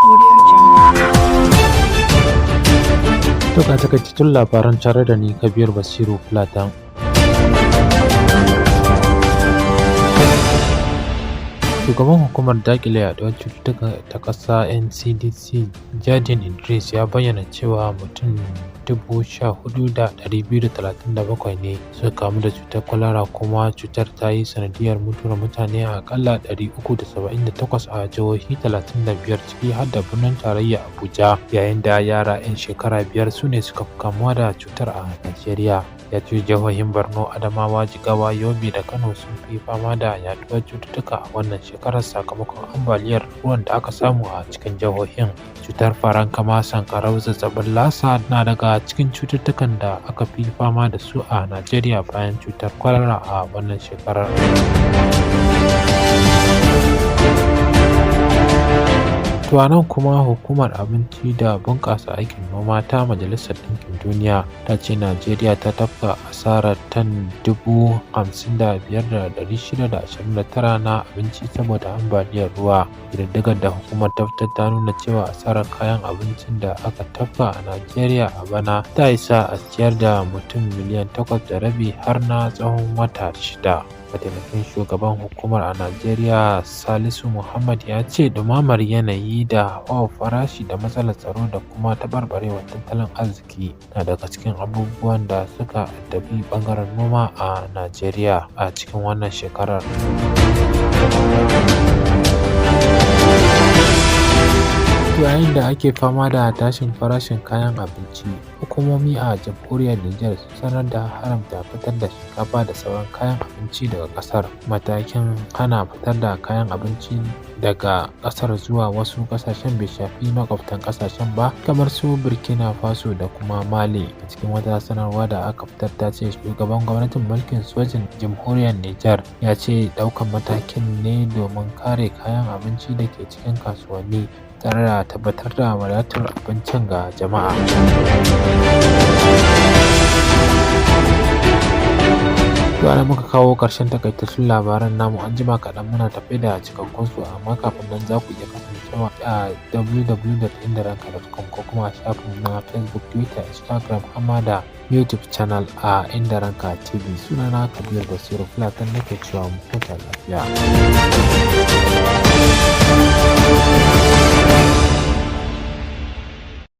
Audio Jungle. To ga takaitattun labaran tare da ni Kabir Basiru Platan. Shugaban hukumar daƙile yaduwar cututtuka ta ƙasa NCDC Jadin Idris ya bayyana cewa mutum 14,237 ne suka kamu da cutar kwalara, kuma cutar ta yi sanadiyar mutuwar mutane aƙalla 378 a jihohi 35, ciki har da birnin tarayya Abuja, yayin da yara 'yan shekara 5 su ne suka fi kamuwa da cutar a Najeriya. Ya ce jihohin Borno, Adamawa, Jigawa, Yobe da Kano sun fi fama da yaduwar cututtuka a wannan shekarar sakamakon ambaliyar ruwan da aka samu a cikin jihohin. Cutar farankama, sankarau, zazzabin lasa na daga cikin cututtukan da aka fi fama da su a Najeriya bayan cutar kwalara a wannan shekarar. To a nan kuma, Hukumar Abinci da Bunƙasa Aikin Noma ta Majalisar Ɗinkin Duniya ta ce Najeriya ta tafka asarar tan 55,629 na abinci saboda ambaliyar ruwa. Ƙididdigar da hukumar ta fitar ta nuna cewa asarar kayan abincin da aka tafka a Najeriya a bana ta isa a ciyar da mutum miliyan 8.5 har na tsawon wata 6. Mataimakin shugaban hukumar a Najeriya, Salisu Muhammad, ya ce ɗumamar yanayi da hauhawar farashi da matsalar tsaro da kuma taɓarɓarewar tattalin arziki na daga cikin abubuwan da suka addabi ɓangaren noma a Najeriya a cikin wannan shekarar. Yayin da ake fama da tashin farashin kayan abinci, hukumomi a jamhuriyar Nijar sun sanar da haramta fitar da shinkafa da sauran kayan abinci daga ƙasar. Matakin hana fitar da kayan abinci daga ƙasar zuwa wasu ƙasashen bai shafi maƙwabtan ƙasashen ba kamar su Burkina Faso da kuma Mali. A cikin wata sanarwa da aka fitar ta ce shugaban gwamnatin mulkin sojin jamhuriyar Nijar ya ce ɗaukan matakin ne domin kare kayan abinci da ke cikin kasuwanni tare da tabbatar da wadatar abincin ga jama'a. To anan muka kawo ƙarshen takaitattun labaran namu. An jima kaɗan muna tafe da cikakkun su, amma kafin nan za ku iya kasancewa a www.indaranka.com ko kuma a shafin na Facebook, Twitter, Instagram har da YouTube channel a Inda Ranka TV. Sunana Kabir Basiru Fulatan, nake cewa mu huta lafiya.